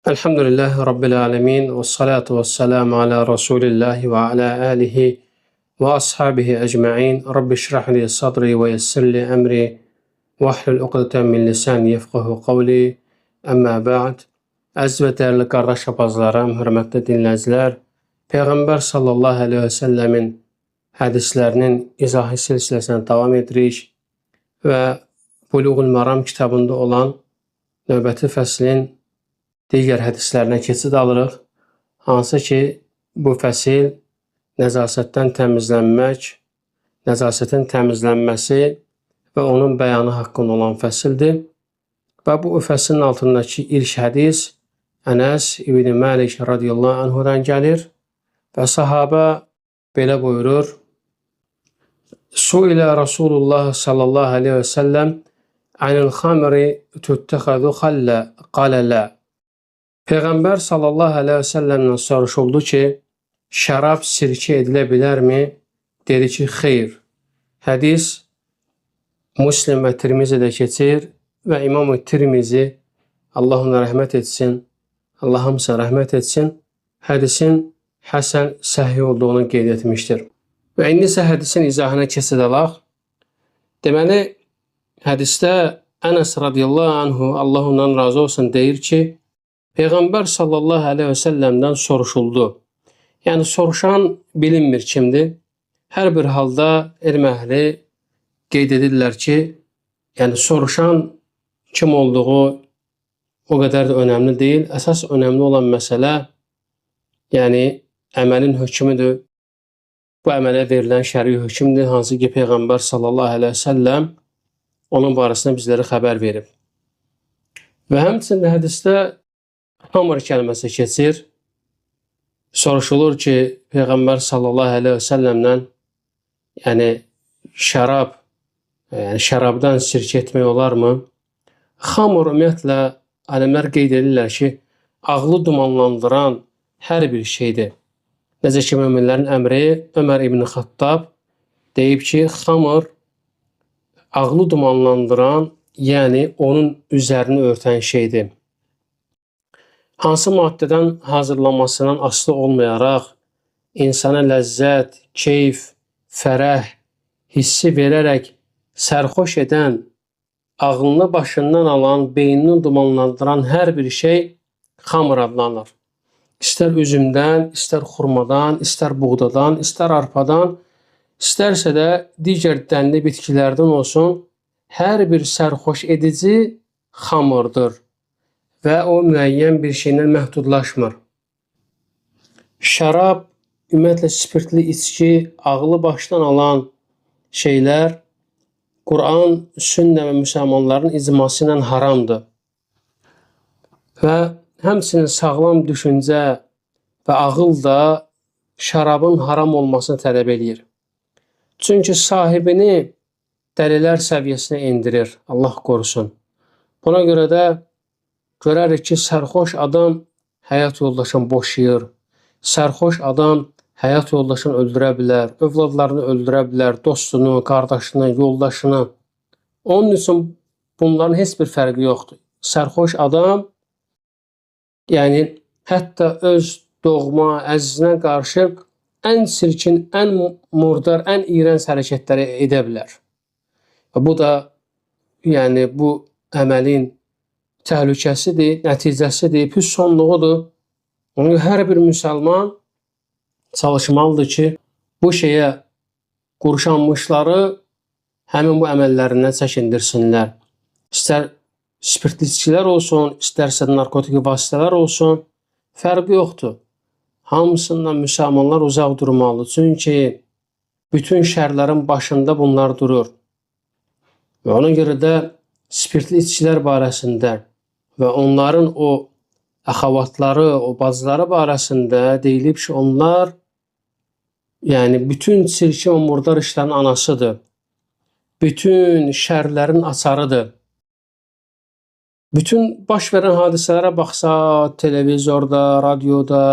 Elhamdülillahi Rabbil alemin və salatu və selamu ala Rasulillahi və ala alihi və ashabihi ecma'in. Rabbi şrah li sadri və yessir li əmri və ahlul uqdeten min lisani yefqahu qavli. Əmmə ba'd. Əziz və dəyərli qardaş apazlarım, hörmətli dinləyicilər, Peyğəmbər sallallahu əleyhi və səlləmin hədislərinin izahı silsiləsinə davam edirik və Buluğul Maram kitabında olan növbəti fəslin digər hədislərinə keçid alırıq. Hansı ki, bu fəsil nəcasətdən təmizlənmək, nəcasətin təmizlənməsi və onun bəyanı haqqında olan fəsildir. Və bu fəslin altındakı ilk hədis Ənəs İbn Məlik radiyallahu anhudan gəlir və sahabə belə buyurur: Suilə Rasulullah sallallahu əleyhi və səlləm anil xamri tuttəxəzu xallə qalə la. Peyğəmbər sallallahu əleyhi və səlləmdən soruşuldu ki, şərab sirkə edilə bilərmi? Dedi ki, xeyr. Hədis Muslim və Tirmizidə keçir və İmam Tirmizi, Allah ona rəhmət etsin, Allah hamısına rəhmət etsin, hədisin həsən səhih olduğunu qeyd etmişdir. Və indi isə hədisin izahına keçid alaq. Deməli, hədisdə Ənəs radiyallahu anhu, Allah ondan razı olsun, deyir ki, Peyğəmbər sallallahu əleyhi və səlləmdən soruşuldu. Yəni soruşan bilinmir kimdir. Hər bir halda elm əhli qeyd edirlər ki, yəni soruşan kim olduğu o qədər də önəmli deyil. Əsas önəmli olan məsələ, yəni əməlin hökmüdür. Bu əmələ verilən şəri hökmdür, hansı ki Peyğəmbər sallallahu əleyhi və səlləm onun barəsində bizlərə xəbər verib. Və həmçinin hədisdə xamr kəlməsi keçir. Soruşulur ki, Peyğəmbər sallallahu əleyhi və səlləmdən, yəni şərab, yəni şərabdan sirkə etmək olarmı? Xamr ümumiyyətlə alimlər qeyd edirlər ki, ağlı dumanlandıran hər bir şeydir. Necə ki, möminlərin əmri Ömər ibn Xattab deyib ki, xamr ağlı dumanlandıran, yəni onun üzərini örtən şeydir. Hansı maddədən hazırlanmasından asılı olmayaraq insana ləzzət, keyf, fərəh hissi verərək sərxoş edən, ağlını başından alan, beynini dumanlandıran hər bir şey xamr adlanır. İstər üzümdən, istər xurmadan, istər buğdadan, istər arpadan, istərsə də digər dənli bitkilərdən olsun, hər bir sərxoş edici xamırdır və o müəyyən bir şeylə məhdudlaşmır. Şərab, ümumiyyətlə spirtli içki, ağlı başdan alan şeylər Quran, sünnə və müsəlmanların icması ilə haramdır. Və həmçinin sağlam düşüncə və ağıl da şərabın haram olmasını tələb eləyir. Çünki sahibini dəlilər səviyyəsinə endirir, Allah qorusun. Buna görə də görərik ki, sərxoş adam həyat yoldaşını boşayır. Sərxoş adam həyat yoldaşını öldürə bilər, övladlarını öldürə bilər, dostunu, qardaşını, yoldaşını. Onun üçün bunların heç bir fərqi yoxdur. Sərxoş adam, yəni hətta öz doğma əzizinə qarşı ən çirkin, ən murdar, ən iyrənc hərəkətləri edə bilər. Və bu da, yəni bu əməlin təhlükəsidir, nəticəsidir, pis sonluğudur. Ona görə hər bir müsəlman çalışmalıdır ki, bu şeyə qurşanmışları həmin bu əməllərindən çəkindirsinlər. İstər spirtli içkilər olsun, istərsə narkotik vasitələr olsun, fərqi yoxdur. Hamısından müsəlmanlar uzaq durmalıdır. Çünki bütün şərlərin başında bunlar durur. Və ona görə də spirtli içkilər barəsində və onların o əxavatları, o bacıları barəsində deyilib ki, onlar yəni bütün çirkin və murdar işlərin anasıdır. Bütün şərlərin açarıdır. Bütün baş verən hadisələrə baxsa, televizorda, radioda,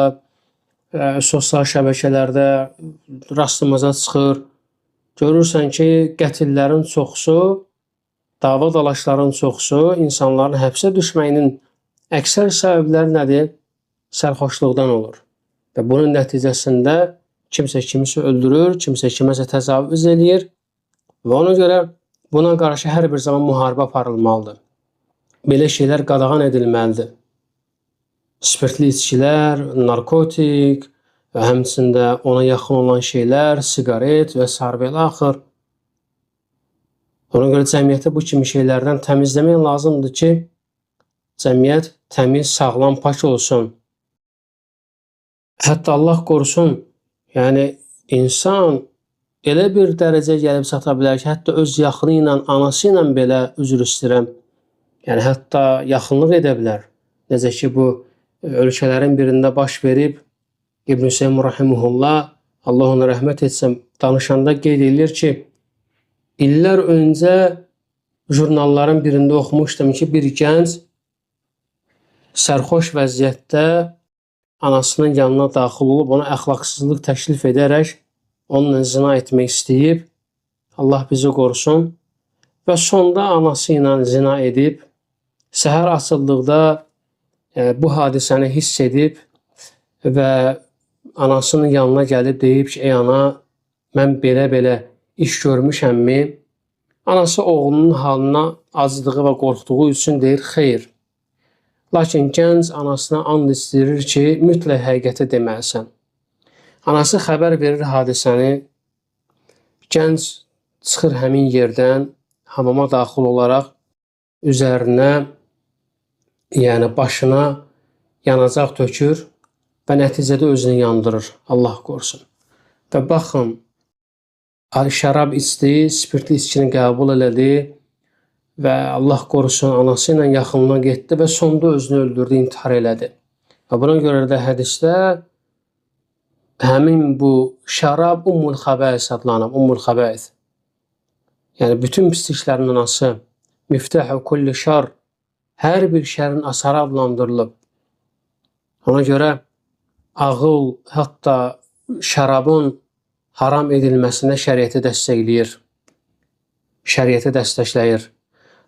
sosial şəbəkələrdə rastımıza çıxır. Görürsən ki, qətillərin çoxusu, dava dalaşların çoxusu, insanların həbsə düşməyinin əksər səbəblər nədir? Sərxoşluqdan olur. Və bunun nəticəsində kimsə kimisə öldürür, kimsə kiməsə təcavüz eləyir və ona görə buna qarşı hər bir zaman müharibə aparılmalıdır. Belə şeylər qadağan edilməlidir. Spirtli içkilər, narkotik və həmçində ona yaxın olan şeylər, siqaret və sair və axır. Ona görə cəmiyyəti bu kimi şeylərdən təmizləmək lazımdır ki, cəmiyyət təmiz, sağlam, pak olsun. Hətta Allah qorusun, yəni insan elə bir dərəcəyə gəlib çata bilər ki, hətta öz yaxını ilə, anası ilə belə, üzr istəyirəm, yəni hətta yaxınlıq edə bilər. Necə ki, bu ölkələrin birində baş verib, İbn Hüseyin rahimehullah, Allah ona rəhmət etsin, danışanda qeyd edir ki, illər öncə jurnalların birində oxumuşdum ki, bir gənc sərxoş vəziyyətdə anasının yanına daxil olub, ona əxlaqsızlıq təklif edərək onunla zina etmək istəyib, Allah bizi qorusun, və sonda anası ilə zina edib, səhər açıldıqda bu hadisəni hiss edib və anasının yanına gəlib deyib ki, ey ana, mən belə-belə iş görmüşəmmi? Anası oğlunun halına acıdığı və qorxduğu üçün deyir, xeyr. Lakin gənc anasına and içdirir ki, mütləq həqiqəti deməlisən. Anası xəbər verir hadisəni. Gənc çıxır həmin yerdən, hamama daxil olaraq üzərinə, yəni başına yanacaq tökür və nəticədə özünü yandırır. Allah qorusun. Və baxın, şərab içdi, spirtli içkini qəbul elədi və Allah qorusun anası ilə yaxınlığa getdi və sonda özünü öldürdü, intihar elədi. Və buna görə də hədisdə həmin bu şərab Ummul Xəbəis adlanıb, Ummul Xəbəis. Yəni bütün pisliklərin anası, miftahü kulli şər, hər bir şərin açarı adlandırılıb. Ona görə ağıl, hətta şərabın haram edilməsinə şəriəti dəstəkləyir. Şəriəti dəstəkləyir.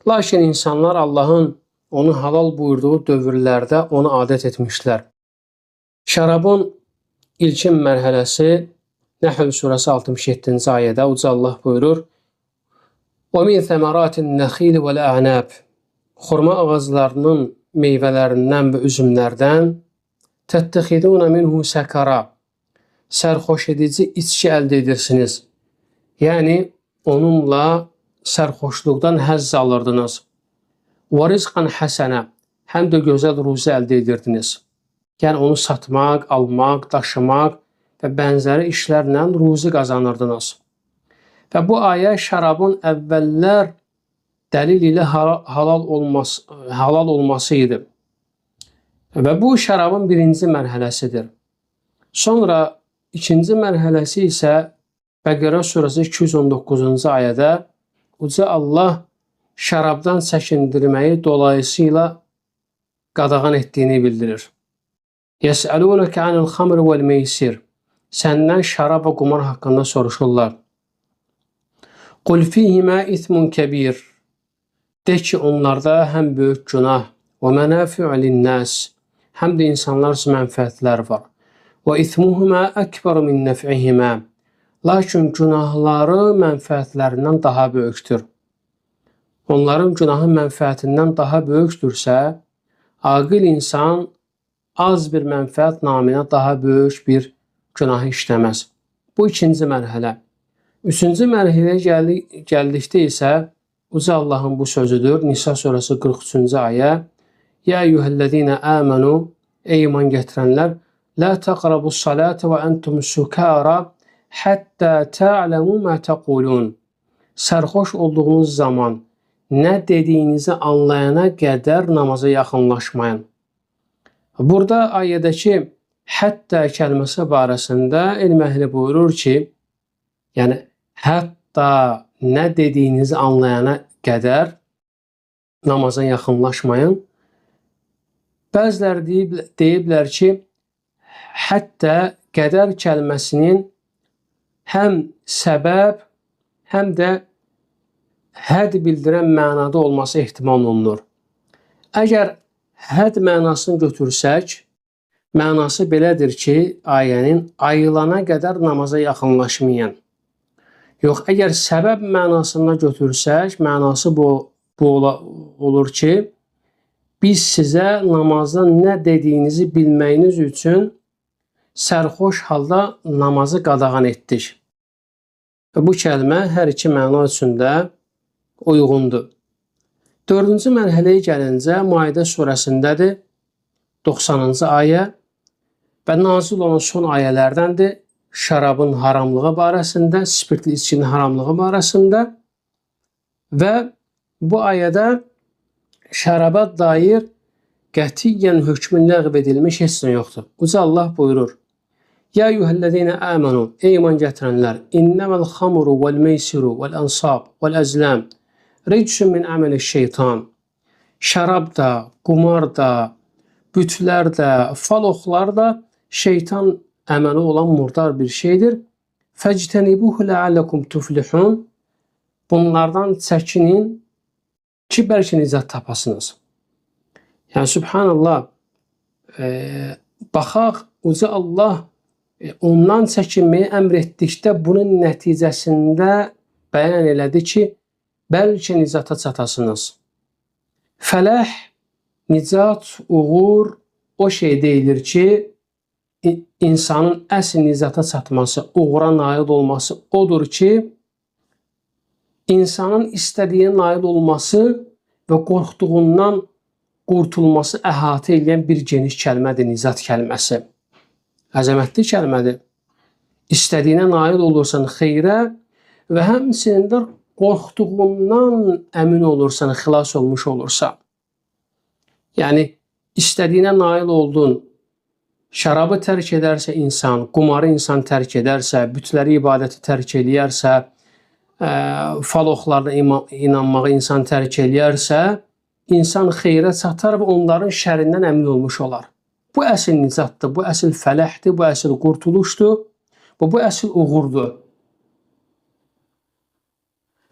Lakin insanlar Allahın onu halal buyurduğu dövrlərdə onu adət etmişlər. Şərabın ilkin mərhələsi Nəhl surəsi 67-ci ayədə Uca Allah buyurur: "Və min səmaratin nəxil vəl-a'nab" Xurma ağaclarının meyvələrindən və üzümlərdən təttəxiduna minhu səkara sərxoş edici içki əldə edirsiniz. Yəni onunla sərxoşluqdan həzz alırdınız. Və rizqan həsənə, həm də gözəl ruzi əldə edirdiniz. Yəni onu satmaq, almaq, daşımaq və bənzəri işlərlə ruzi qazanırdınız. Və bu ayə şərabın əvvəllər dəlil ilə halal olması idi. Və bu şərabın birinci mərhələsidir. Sonra ikinci mərhələsi isə Bəqərə surəsi 219-cu ayədə Uca Allah şərabdan çəkindirməyi dolayısıyla qadağan etdiyini bildirir. Yes'əlûnəkə anil xamr vəl meysir. Səndən şərab və qumar haqqında soruşurlar. Qul fihimə ismun kəbir. De ki, onlarda həm böyük günah və mənafi'u linnəs, həm də insanlar üçün mənfəətlər var. Və ismuhuma əkbəru min nəf'ihimə. Lakin günahları mənfəətlərindən daha böyükdür. Onların günahı mənfəətindən daha böyükdürsə, aqil insan az bir mənfəət naminə daha böyük bir günahı işləməz. Bu ikinci mərhələ. Üçüncü mərhələyə gəldikdə isə Uca Allahın bu sözüdür. Nisa surəsi 43-cü ayə. Ya eyyuhellezine amenu, ey iman gətirənlər, la taqrabus salate və entum sukara hətta ta'lemu ma taqulun. Sərxoş olduğunuz zaman nə dediyinizi anlayana qədər namaza yaxınlaşmayın. Burada ayədəki hətta kəlməsi barəsində elm əhli buyurur ki, yəni hətta nə dediyinizi anlayana qədər namaza yaxınlaşmayın. Bəziləri deyiblər ki, hətta qədər kəlməsinin həm səbəb, həm də hədd bildirən mənada olması ehtimal olunur. Əgər hədd mənasını götürsək, mənası belədir ki, ayənin ayılana qədər namaza yaxınlaşmayan. Yox, əgər səbəb mənasında götürsək, mənası bu olur ki, biz sizə namazda nə dediyinizi bilməyiniz üçün sərxoş halda namazı qadağan etdik. Və bu kəlmə hər iki məna üçün də uyğundur. Dördüncü mərhələyə gəlincə Maidə surəsindədir. 90-cı ayə və nazil olan son ayələrdəndir. Şərabın haramlığı barəsində, spirtli içkinin haramlığı barəsində və bu ayədə şəraba dair qətiyyən hökmün ləğv edilmiş heç nə yoxdur. Uca Allah buyurur: Ya eyyuhellezine amenu, ey iman gətirənlər, inneməl xamru vel meysiru vel ansab vel əzlam ricsun min əməli şeytan. Şərab da, qumar da, bütlər də, fal oxlar da şeytan əməli olan murdar bir şeydir. Fəctənibuhu leallekum tuflihun. Bunlardan çəkinin ki, bəlkə nicat tapasınız. Yəni, Sübhanallah, baxaq, Uca Allah ondan çəkinməyi əmr etdikdə bunun nəticəsində bəyan elədi ki, bəlkə nicata çatasınız. Fələh, nicat, uğur o şey deyilir ki, insanın əsl nicata çatması, uğura nail olması odur ki, insanın istədiyinə nail olması və qorxduğundan qurtulması əhatə edən bir geniş kəlmədir, nicat kəlməsi. Əzəmətli kəlmədir. İstədiyinə nail olursan xeyrə və həmçinin də qorxduğundan əmin olursan, xilas olmuş olursan. Yəni, istədiyinə nail oldun, şərabı tərk edərsə insan, qumarı insan tərk edərsə, bütləri ibadəti tərk eləyərsə, fal oxlarına inanmağı insan tərk eləyərsə, insan xeyrə çatar və onların şərindən əmin olmuş olar. Bu əsl nicatdır, bu əsl fələhdir, bu əsl qurtuluşdur, bu əsl uğurdur.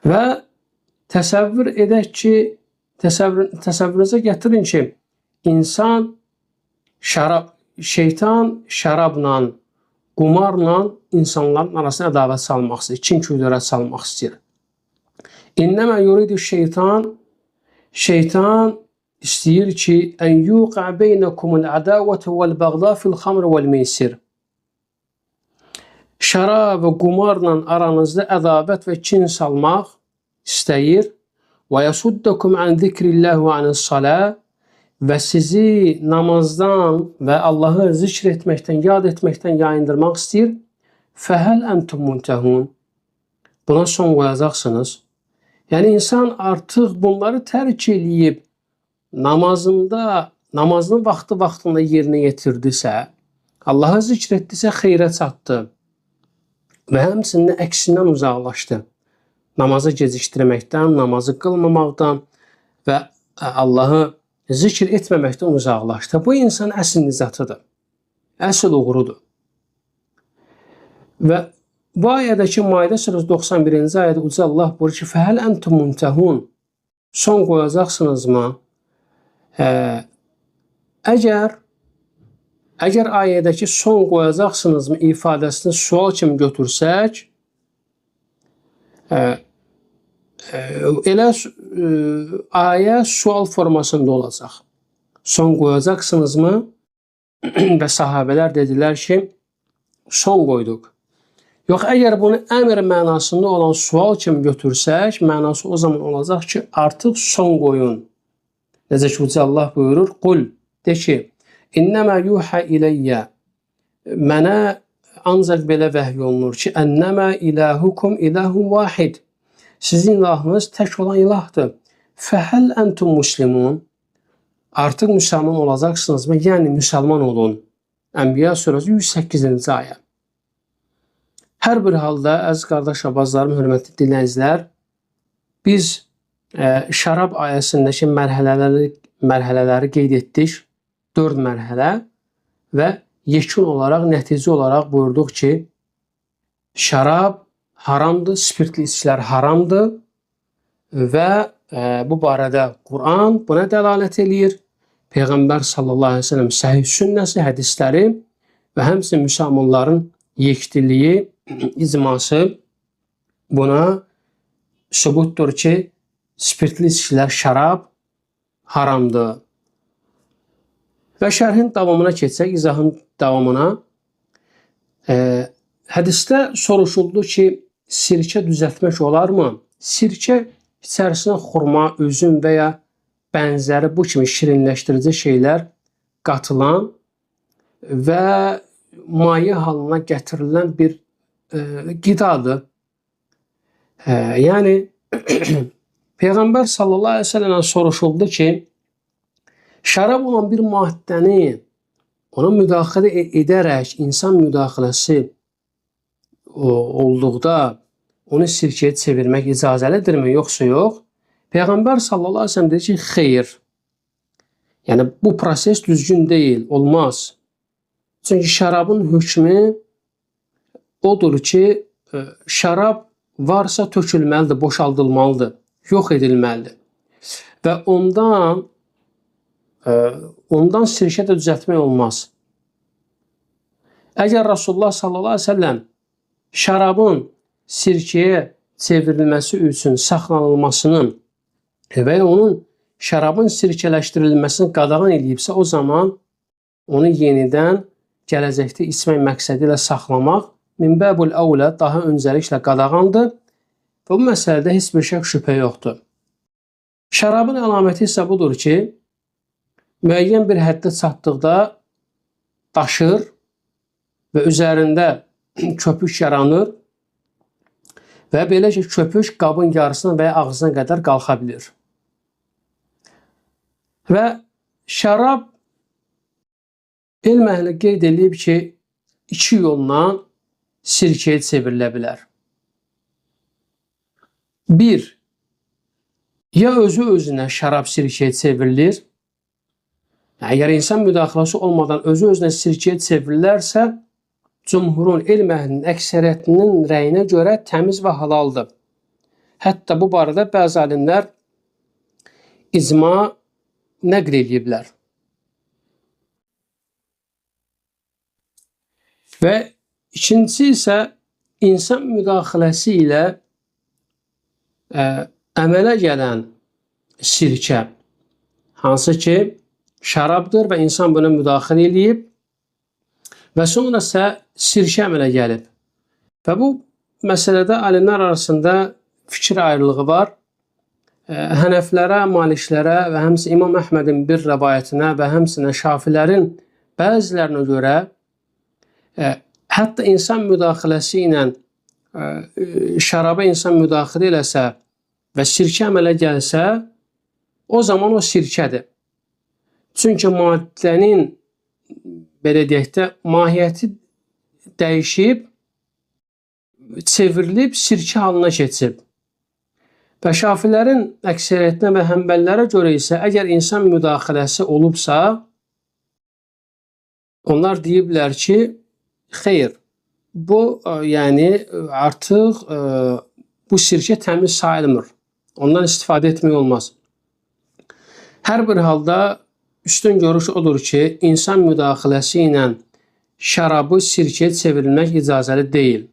Və təsəvvür edək ki, təsəvvürünüzə gətirin ki, insan şeytan şərabla, qumarla insanların arasına ədavət salmaq istəyir, kin küdurət salmaq istəyir. İnnəmə yuridu şeytan, şeytan istəyir ki, ən yuqa beynəkumul ədavətü vəl-bəğda fil-xamr vəl-meysir. Şərab və qumarla aranızda ədavət və kin salmaq istəyir. Və yasuddakum an zikrillah və anis-salah və sizi namazdan və Allahı zikr etməkdən, yad etməkdən yayındırmaq istəyir. Fəhəl entum muntehun. Buna son qoyacaqsınız. Yəni insan artıq bunları tərk eləyib namazını vaxtı-vaxtında yerinə yetirdisə, Allahı zikr etdisə xeyrə çatdı və həmçinin əksindən uzaqlaşdı. Namazı gecikdirməkdən, namazı qılmamaqdan və Allahı zikr etməməkdən uzaqlaşdı. Bu insan əsl nicatıdır, əsl uğurudur. Və bu ayədəki Maidə surəsi 91-ci ayədə Uca Allah buyurur ki, Fəhəl entum muntehun. Son qoyacaqsınızmı? Əgər ayədəki son qoyacaqsınızmı ifadəsini sual kimi götürsək, elə ayə sual formasında olacaq. Son qoyacaqsınızmı? Və sahabələr dedilər ki, son qoyduq. Yox, əgər bunu əmr mənasında olan sual kimi götürsək, mənası o zaman olacaq ki, artıq son qoyun. Necə ki, Uca Allah buyurur, qul, de ki, innəmə yuhə iləyyə, mənə ancaq belə vəhy olunur ki, ənnəmə ilahukum ilahun vahid, sizin ilahınız tək olan ilahdır. Fəhəl entum muslimun, artıq müsəlman olacaqsınızmı? Yəni, müsəlman olun. Ənbiya surəsi 108-ci ayə. Hər bir halda, əziz qardaş abazlarım, hörmətli dinləyicilər, biz şərab ayəsindəki mərhələləri qeyd etdik. 4 mərhələ və yekun olaraq, nəticə olaraq buyurduq ki, şərab haramdır, spirtli içkilər haramdır və bu barədə Quran buna dəlalət eləyir. Peyğəmbər sallallahu əleyhi və səlləm səhih sünnəsi, hədisləri və həmçinin müsəlmanların yekdilliyi, icması buna sübutdur ki, spirtli içkilər, şərab haramdır. Və şərhin davamına keçsək, izahın davamına. Hədisdə soruşuldu ki, sirkə düzəltmək olarmı? Sirkə içərisinə xurma, üzüm və ya bənzəri bu kimi şirinləşdirici şeylər qatılan və maye halına gətirilən bir qidadır. Yəni Peyğəmbər sallallahu əleyhi və səlləmdən soruşuldu ki, şərab olan bir maddəni ona müdaxilə edərək insan müdaxiləsi olduqda onu sirkəyə çevirmək icazəlidirmi, yoxsa yox? Peyğəmbər sallallahu əleyhi və səlləm dedi ki, xeyr. Yəni bu proses düzgün deyil, olmaz. Çünki şərabın hökmü odur ki, şərab varsa tökülməlidir, boşaldılmalıdır, yox edilməlidir. Və ondan sirkə də düzəltmək olmaz. Əgər Rasulullah sallallahu əleyhi və səlləm şərabın sirkəyə çevrilməsi üçün saxlanılmasının və ya onun şərabın sirkələşdirilməsini qadağan eləyibsə, o zaman onu yenidən gələcəkdə içmək məqsədi ilə saxlamaq minbəbul əvlə daha öncəliklə qadağandır və bu məsələdə heç bir şək şübhə yoxdur. Şərabın əlaməti isə budur ki, müəyyən bir həddə çatdıqda daşır və üzərində köpük yaranır və belə ki, köpük qabın yarısına və ya ağzına qədər qalxa bilir. Və şərab elm əhli qeyd edib ki, iki yolla sirkəyə çevrilə bilər. Bir, ya özü özünə şərab sirkəyə çevrilir. Əgər insan müdaxiləsi olmadan özü özünə sirkəyə çevrilərsə, cumhurun, elm əhlinin əksəriyyətinin rəyinə görə təmiz və halaldır. Hətta bu barədə bəzi alimlər icma nəql ediblər. Və ikincisi isə insan müdaxiləsi ilə əmələ gələn sirkə, hansı ki şərabdır və insan buna müdaxilə eləyib və sonra isə sirkə əmələ gəlib. Və bu məsələdə alimlər arasında fikir ayrılığı var. Hənəflərə, Maliklərə və həmçinin İmam Əhmədin bir rəvayətinə və həmçinin Şafilərin bəzilərinə görə hətta insan müdaxiləsi ilə şəraba insan müdaxilə eləsə və sirkə əmələ gəlsə, o zaman o sirkədir. Çünki maddənin, belə deyək də, mahiyyəti dəyişib, çevrilib sirkə halına keçib. Və Şafilərin əksəriyyətinə və həmbəllərə görə isə əgər insan müdaxiləsi olubsa, onlar deyiblər ki, xeyr, bu yəni artıq bu sirkə təmiz sayılmır. Ondan istifadə etmək olmaz. Hər bir halda üstün görüş odur ki, insan müdaxiləsi ilə şərabı sirkəyə çevrilmək icazəli deyil.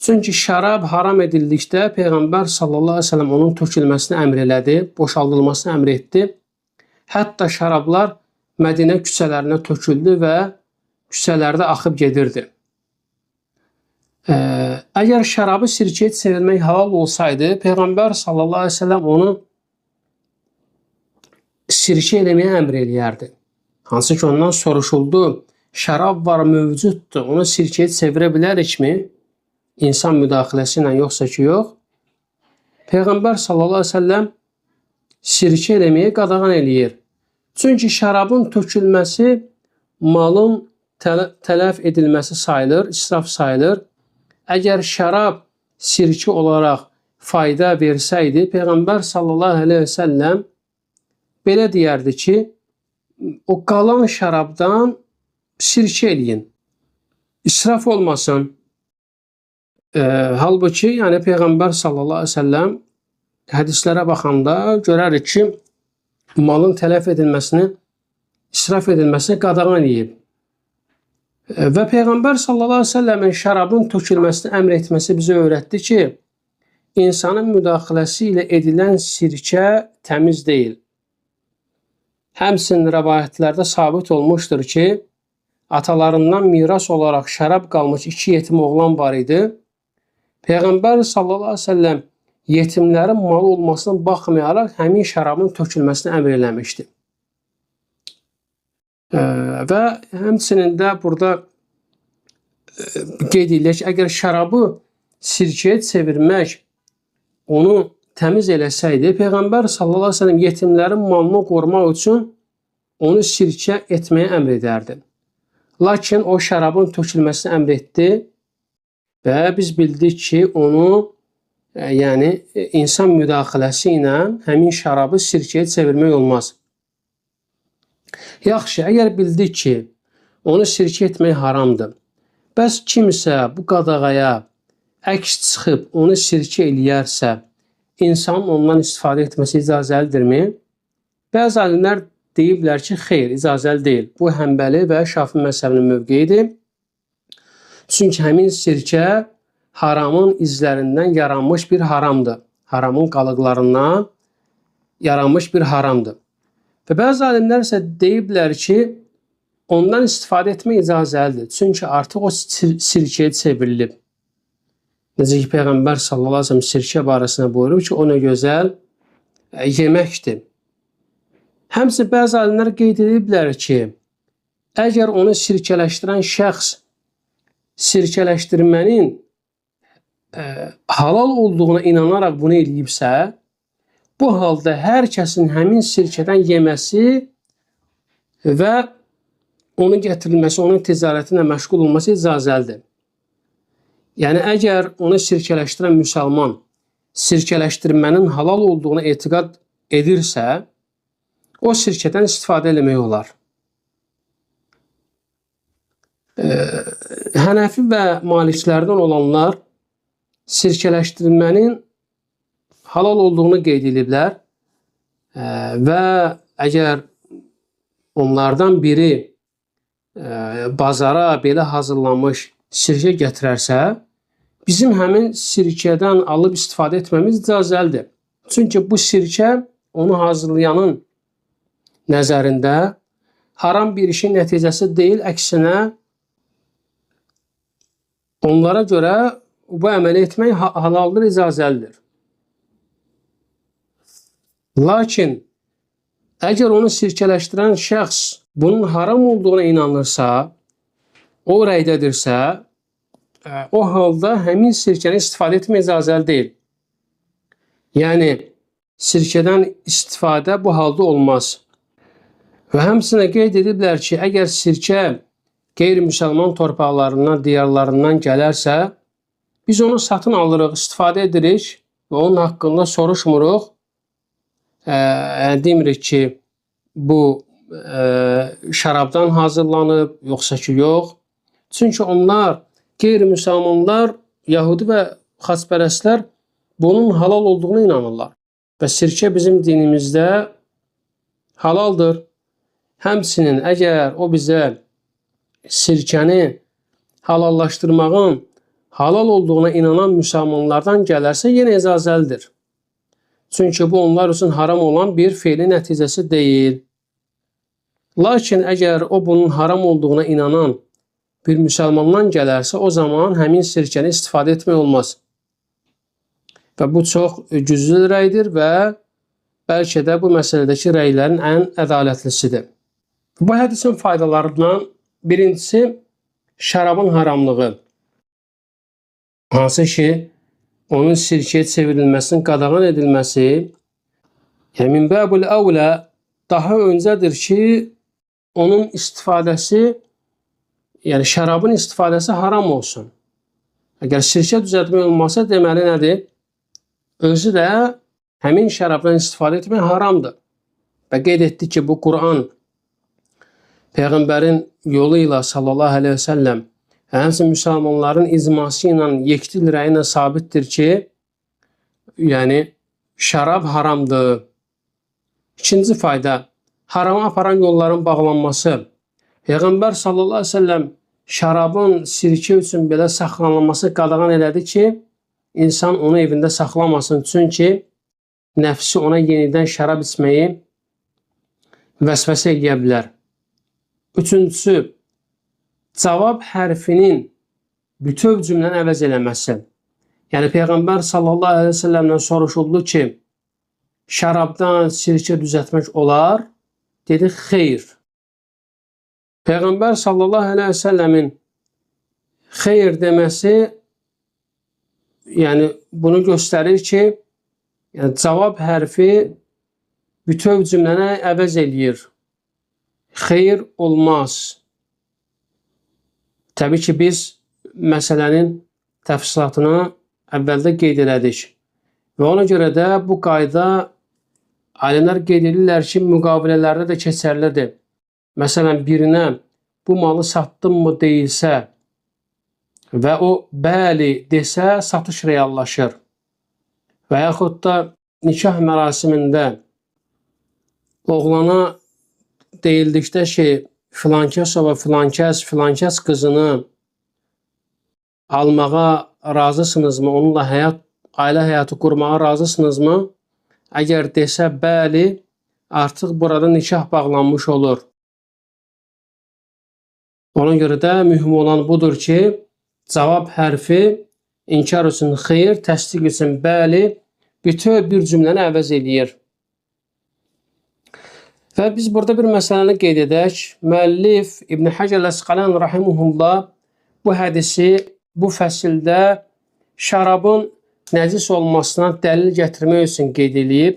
Çünki şərab haram edildikdə Peyğəmbər sallallahu əleyhi və səlləm onun tökülməsini əmr elədi, boşaldılmasını əmr etdi. Hətta şərablar Mədinə küçələrinə töküldü və küçələrdə axıb gedirdi. Əgər şərabı sirkəyə çevirmək halal olsaydı, Peyğəmbər sallallahu əleyhi və səlləm onu sirkə eləməyə əmr eləyərdi. Hansı ki, ondan soruşuldu, şərab var, mövcuddur, onu sirkəyə çevirə bilərikmi? İnsan müdaxiləsi ilə yoxsa ki, yox. Peyğəmbər sallallahu əleyhi və səlləm sirkə eləməyə qadağan eləyir. Çünki şərabın tökülməsi malın tələf edilməsi sayılır, israf sayılır. Əgər şərab sirkə olaraq fayda versəydi, Peyğəmbər sallallahu əleyhi və səlləm belə deyərdi ki, o qalan şərabdan sirkə eləyin, israf olmasın. Halbuki, yəni Peyğəmbər sallallahu əleyhi və səlləm hədislərə baxanda görərik ki, malın tələf edilməsini israf edilməsini qadağan edib. Və Peyğəmbər sallallahu əleyhi və səlləmin şərabın tökülməsini əmr etməsi bizə öyrətdi ki, insanın müdaxiləsi ilə edilən sirkə təmiz deyil. Həmçinin rəvayətlərdə sabit olmuşdur ki, atalarından miras olaraq şərab qalmış iki yetim oğlan var idi. Peyğəmbər sallallahu əleyhi və səlləm yetimlərin malı olmasına baxmayaraq həmin şərabın tökülməsini əmr eləmişdi. Və həmçinin də burada qeyd edilir ki, əgər şərabı sirkəyə çevirmək onu təmiz eləsəydi, Peyğəmbər sallallahu əleyhi və səlləm yetimlərin malını qorumaq üçün onu sirkə etməyə əmr edərdi. Lakin o şərabın tökülməsini əmr etdi və biz bildik ki, onu yəni insan müdaxiləsi ilə həmin şərabı sirkəyə çevirmək olmaz. Yaxşı, əgər bildik ki, onu sirkə etmək haramdır, bəs kimsə bu qadağaya əks çıxıb onu sirkə eləyərsə, insanın ondan istifadə etməsi icazəlidirmi? Bəzi alimlər deyiblər ki, xeyr, icazəli deyil. Bu, Həmbəli və Şafi məzhəbinin mövqeyidir. Çünki həmin sirkə haramın izlərindən yaranmış bir haramdır. Haramın qalıqlarından yaranmış bir haramdır. Və bəzi alimlər isə deyiblər ki, ondan istifadə etmək icazəlidir. Çünki artıq o sirkəyə çevrilib. Necə ki, Peyğəmbər sallallahu əleyhi və səlləm sirkə barəsində buyurub ki, o nə gözəl yeməkdir. Həmçinin bəzi alimlər qeyd ediblər ki, əgər onu sirkələşdirən şəxs sirkələşdirmənin halal olduğuna inanaraq bunu eləyibsə, bu halda hər kəsin həmin sirkədən yeməsi və onun gətirilməsi, onun ticarəti ilə məşğul olması icazəlidir. Yəni, əgər onu sirkələşdirən müsəlman sirkələşdirmənin halal olduğuna etiqad edirsə, o sirkədən istifadə eləmək olar. Hənəfi və maliklərdən olanlar sirkələşdirmənin halal olduğunu qeyd ediblər və əgər onlardan biri bazara belə hazırlanmış sirkə gətirərsə, bizim həmin sirkədən alıb istifadə etməmiz icazəlidir. Çünki bu sirkə onu hazırlayanın nəzərində haram bir işin nəticəsi deyil, əksinə onlara görə bu əməli etmək halaldır, icazəlidir. Lakin əgər onu sirkələşdirən şəxs bunun haram olduğuna inanırsa, o rəydədirsə, o halda həmin sirkəni istifadə etmək icazəli deyil. Yəni, sirkədən istifadə bu halda olmaz. Və həmçinin qeyd ediblər ki, əgər sirkə qeyri-müsəlman torpaqlarından, diyarlarından gələrsə, biz onu satın alırıq, istifadə edirik və onun haqqında soruşmuruq. Demirik ki, bu şərabdan hazırlanıb, yoxsa ki, yox. Çünki onlar, qeyri-müsəlmanlar, Yahudi və xaçpərəstlər bunun halal olduğuna inanırlar. Və sirkə bizim dinimizdə halaldır. Həmçinin əgər o bizə sirkəni halallaşdırmağın halal olduğuna inanan müsəlmanlardan gələrsə, yenə icazəlidir. Çünki bu onlar üçün haram olan bir feilin nəticəsi deyil. Lakin əgər o bunun haram olduğuna inanan bir müsəlmandan gələrsə, o zaman həmin sirkəni istifadə etmək olmaz. Və bu çox güclü rəydir və bəlkə də bu məsələdəki rəylərin ən ədalətlisidir. Bu hədisin faydalarından birincisi, şərabın haramlığı. Hansı ki, onun sirkəyə çevrilməsinin qadağan edilməsi, yəni min bəbul əvlə daha öncədir ki, onun istifadəsi, yəni şərabın istifadəsi haram olsun. Əgər sirkə düzəltmək olmasa, deməli nədir? Özü də həmin şərabdan istifadə etmək haramdır. Və qeyd etdi ki, bu Quran Peyğəmbərin yolu ilə sallallahu əleyhi və səlləm, həmçinin müsəlmanların icması ilə, yekdil rəyi ilə sabitdir ki, yəni şərab haramdır. İkinci fayda, Harama aparan yolların bağlanması. Peyğəmbər sallallahu əleyhi və səlləm şərabın sirkə üçün belə saxlanılması qadağan elədi ki, insan onu evində saxlamasın. Çünki nəfsi ona yenidən şərab içməyi vəsvəsə eləyə bilər. Üçüncüsü, cavab hərfinin bütöv cümləni əvəz eləməsi. Yəni Peyğəmbər sallallahu əleyhi və səlləmdən soruşuldu ki, şərabdan sirkə düzəltmək olar? Dedi, xeyr. Peyğəmbər sallallahu əleyhi və səlləmin xeyr deməsi, yəni bunu göstərir ki, yəni cavab hərfi bütöv cümləni əvəz eləyir. Xeyr olmaz. Təbii ki, biz məsələnin təfsilatını əvvəldə qeyd elədik. Və ona görə də bu qayda alimlər qeyd edirlər ki, müqavilələrdə də keçərlidir. Məsələn, birinə bu malı satdınmı deyilsə və o bəli desə, satış reallaşır. Və yaxud da nikah mərasimində oğlana deyildikdə ki, filankəs və filankəs, filankəs qızını almağa razısınızmı? Onunla ailə həyatı qurmağa razısınızmı? Əgər desə bəli, artıq burada nikah bağlanmış olur. Ona görə də mühüm olan budur ki, cavab hərfi inkar üçün xeyr, təsdiq üçün bəli, bütöv bir cümləni əvəz eləyir. Və biz burada bir məsələni qeyd edək. Müəllif İbn Həcər Əsqalan rahimehullah bu hədisi bu fəsildə şərabın nəcis olmasına dəlil gətirmək üçün qeyd eləyib.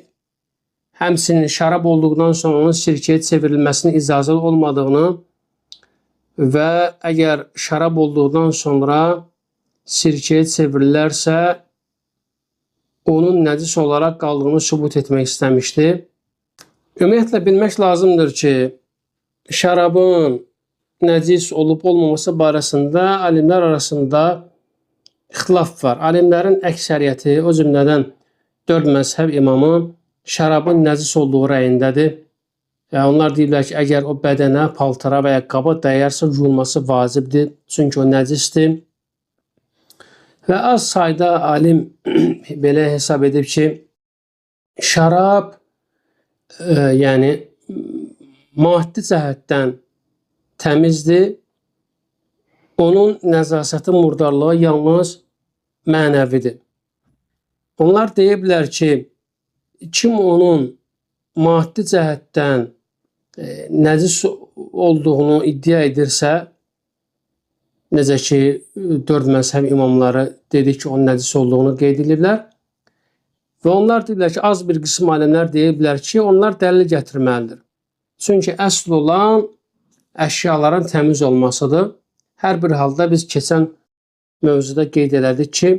Həmçinin şərab olduqdan sonra onun sirkəyə çevrilməsinin icazə olmadığını və əgər şərab olduqdan sonra sirkəyə çevrilərsə, onun nəcis olaraq qaldığını sübut etmək istəmişdi. Ümumiyyətlə, bilmək lazımdır ki, şərabın nəcis olub olmaması barəsində alimlər arasında ixtilaf var. Alimlərin əksəriyyəti, o cümlədən 4 məzhəb imamı şərabın nəcis olduğu rəyindədir. Yəni, onlar deyirlər ki, əgər o bədənə, paltara və ya qaba dəyərsə, yuyulması vacibdir. Çünki o nəcisdir. Və az sayda alim belə hesab edib ki, şərab, yəni maddi cəhətdən təmizdir. Onun nəzasəti, murdarlığı yalnız mənəvidir. Onlar deyiblər ki, kim onun maddi cəhətdən nəcis olduğunu iddia edirsə, necə ki, 4 məzhəb imamları dedi ki, onun nəcis olduğunu qeyd ediblər. Və onlar deyiblər ki, az bir qism alimlər deyiblər ki, onlar dəlil gətirməlidir. Çünki əsl olan əşyaların təmiz olmasıdır. Hər bir halda biz keçən mövzuda qeyd elədik ki,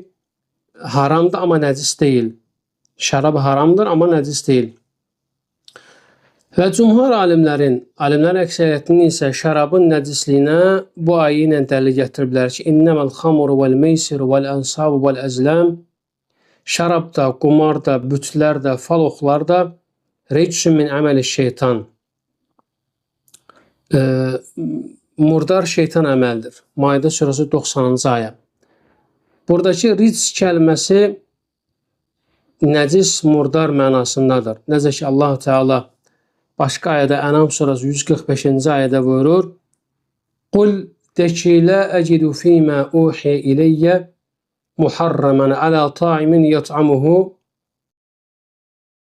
haramdır, amma nəcis deyil. Şərab haramdır, amma nəcis deyil. Və cümhur alimlərin, alimlərin əksəriyyətinin isə şərabın nəcisliyinə bu ayə ilə dəlil gətiriblər ki, İnnəməl xamru vəl meysiru vəl ənsabu vəl əzləm. Şərab da, qumar da, bütlər də, fal oxlar da ricsun min əməli şeytan. Murdar şeytan əməldir. Maidə surəsi 90-cı ayə. Buradakı rics kəlməsi nəcis, murdar mənasındadır. Necə ki, Allah Teala başqa ayədə Ənam surəsi 145-ci ayədə buyurur: Qul de ki, la ecidu fīmā uhiyə ileyyə muharraman alə ta'imin yat'amuhu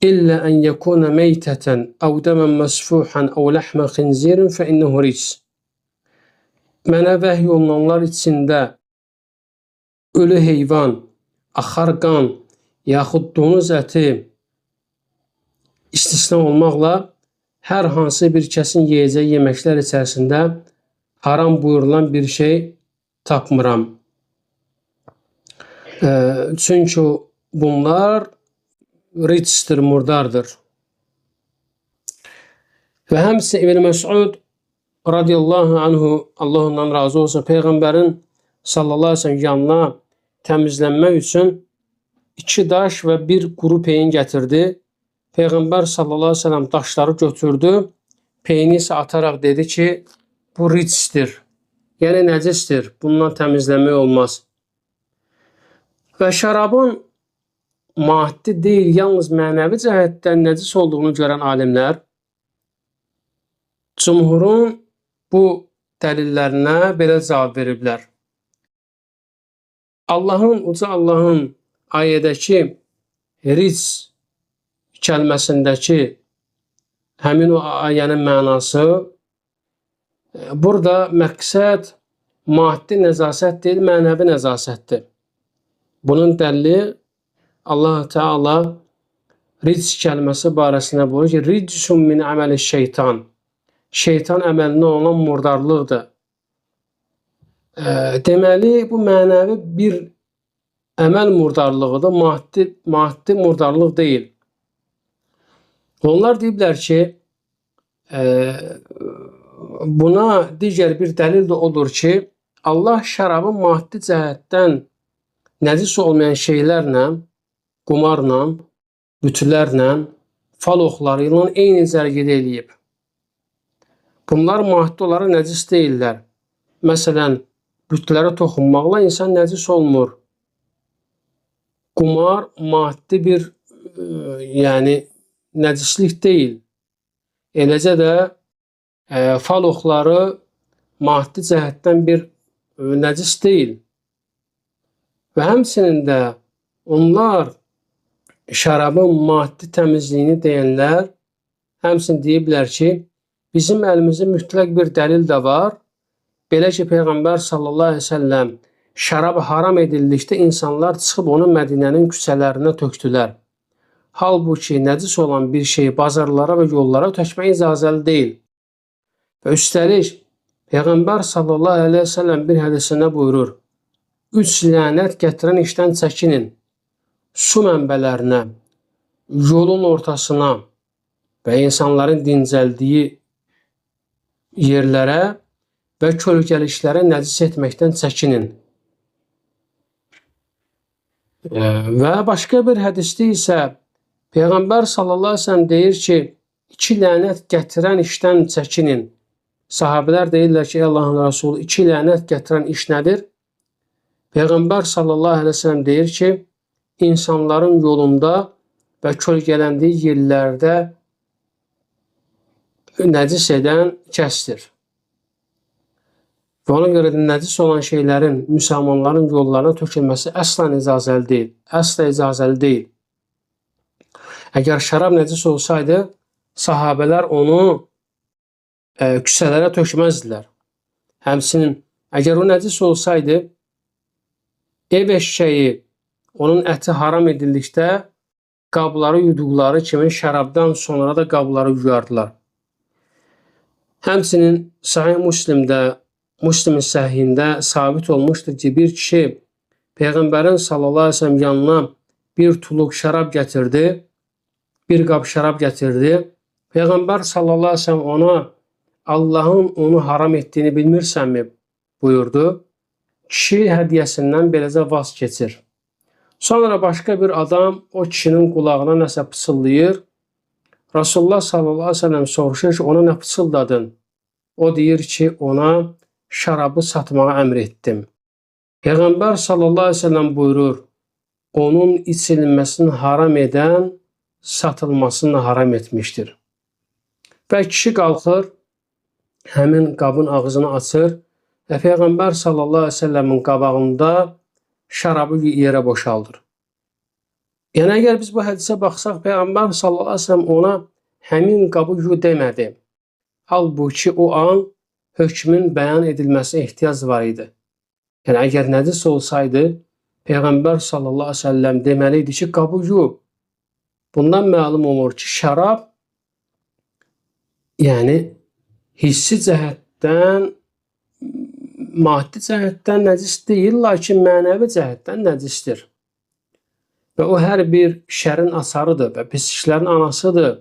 illə ən yekuna meytətən əv dəmən məsfuhan əv ləhmə xinzirin fə innehu rics. Mənə vəhy olunanlar içində ölü heyvan, axar qan, yaxud donuz əti istisna olmaqla hər hansı bir kəsin yeyəcəyi yeməklər içərisində haram buyurulan bir şey tapmıram. Çünki bunlar ricsdir, murdardır. Və həmçinin İbn Məsud radiyallahu anhu, Allah ondan razı olsun, Peyğəmbərin sallallahu aleyhi ve sellem yanına təmizlənmək üçün 2 daş və bir quru peyin gətirdi. Peyğəmbər sallallahu aleyhi ve sellem daşları götürdü Peyini isə ataraq dedi ki, bu ricsdir, yəni nəcisdir, bundan təmizləmək olmaz. Və şərabın maddi deyil, yalnız mənəvi cəhətdən nəcis olduğunu görən alimlər cumhurun bu dəlillərinə belə cavab veriblər. Allahın, uca Allahın ayədəki rics kəlməsindəki həmin o ayənin mənası burada məqsəd maddi nəzasət deyil, mənəvi nəzasətdir. Bunun dəlili Allah Teala rics kəlməsi barəsində buyurur ki, ricsun min əməli şeytan. Şeytan əməlinə olan murdarlıqdır. Deməli, bu mənəvi bir əməl murdarlığıdır, maddi murdarlıq deyil. Onlar deyiblər ki, buna digər bir dəlil də odur ki, Allah şərabı maddi cəhətdən nəcis olmayan şeylərlə, qumarla, bütlərlə, fal oxları ilə eyni cərgədə eləyib. Bunlar maddi olaraq nəcis deyillər. Məsələn, bütlərə toxunmaqla insan nəcis olmur. Qumar maddi bir, yəni nəcislik deyil. Eləcə də fal oxları maddi cəhətdən bir nəcis deyil. Və həmçinin də onlar şərabın maddi təmizliyini deyənlər həmçinin deyiblər ki, bizim əlimizdə mütləq bir dəlil də var. Belə ki, Peyğəmbər sallallahu əleyhi və səlləm şərab haram edildikdə insanlar çıxıb onu Mədinənin küçələrinə tökdülər. Halbuki nəcis olan bir şeyi bazarlara və yollara tökmək icazəli deyil. Və üstəlik, Peyğəmbər sallallahu əleyhi və səlləm bir hədisində buyurur: üç lənət gətirən işdən çəkinin. Su mənbələrinə, yolun ortasına və insanların dincəldiyi yerlərə və kölgəliklərə nəcis etməkdən çəkinin. Və başqa bir hədisdə isə Peyğəmbər sallallahu əleyhi və səlləm deyir ki, iki lənət gətirən işdən çəkinin. Sahabələr deyirlər ki, ey Allahın Rəsulü, iki lənət gətirən iş nədir? Peyğəmbər sallallahu əleyhi və səlləm deyir ki, insanların yolunda və kölgələndiyi yerlərdə nəcis edən kəsdir. Və ona görə də nəcis olan şeylərin müsəlmanların yollarına tökülməsi əsla icazəli deyil. Əsla icazəli deyil. Əgər şərab nəcis olsaydı, sahabələr onu küçələrə tökməzdilər. Həmçinin, əgər o nəcis olsaydı, ev eşşəyi, onun əti haram edildikdə qabları yuduqları kimi şərabdan sonra da qabları yuyardılar. Həmçinin Sahih Müslimdə, Müslimin səhihində sabit olmuşdur ki, bir kişi Peyğəmbərin sallallahu əleyhi və səlləm yanına bir tuluq şərab gətirdi, bir qab şərab gətirdi. Peyğəmbər sallallahu əleyhi və səlləm ona Allahın onu haram etdiyini bilmirsənmi buyurdu. Kişi hədiyyəsindən beləcə vaz keçir. Sonra başqa bir adam o kişinin qulağına nəsə pıçıldayır. Rasulullah sallallahu əleyhi və səlləm soruşur ki, ona nə pıçıldadın? O deyir ki, ona şərabı satmağa əmr etdim. Peyğəmbər sallallahu əleyhi və səlləm buyurur, onun içilməsini haram edən satılmasını haram etmişdir. Və kişi qalxır, həmin qabın ağzını açır və Peyğəmbər sallallahu əleyhi və səlləmin qabağında şərabı yerə boşaldır. Yəni, əgər biz bu hədisə baxsaq, Peyğəmbər sallallahu əleyhi və səlləm ona həmin qabı yu demədi. Halbuki o an hökmün bəyan edilməsinə ehtiyac var idi. Yəni, əgər nəcis olsaydı, Peyğəmbər sallallahu əleyhi və səlləm deməli idi ki, qabı yu. Bundan məlum olur ki, şərab, yəni hissi cəhətdən, maddi cəhətdən nəcis deyil, lakin mənəvi cəhətdən nəcisdir. Və o hər bir şərin açarıdır və pis işlərin anasıdır.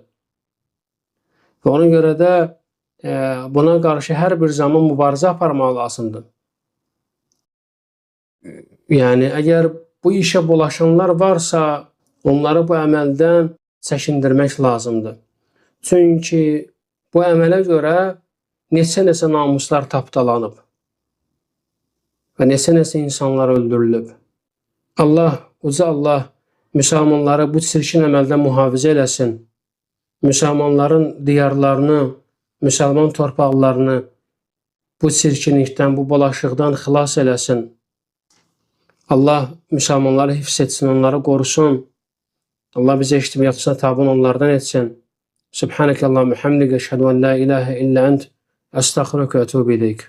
Və ona görə də buna qarşı hər bir zaman mübarizə aparmaq lazımdır. Yəni, əgər bu işə bulaşanlar varsa, onları bu əməldən çəkindirmək lazımdır. Çünki Bu əmələ görə neçə-neçə namuslar tapdalanıb və neçə-neçə insanlar öldürülüb. Allah, uca Allah müsəlmanları bu çirkin əməldən mühafizə eləsin. Müsəlmanların diyarlarını, müsəlman torpaqlarını bu çirkinlikdən, bu bulaşıqdan xilas eləsin. Allah müsəlmanları hifz etsin, onları qorusun. Allah bizi eşitib yaxşısına tabi onlardan etsin. Subhaneke Allahumma hamdike eşhedü en la ilahe illa ent estağfiruke ve etûbü ileyk.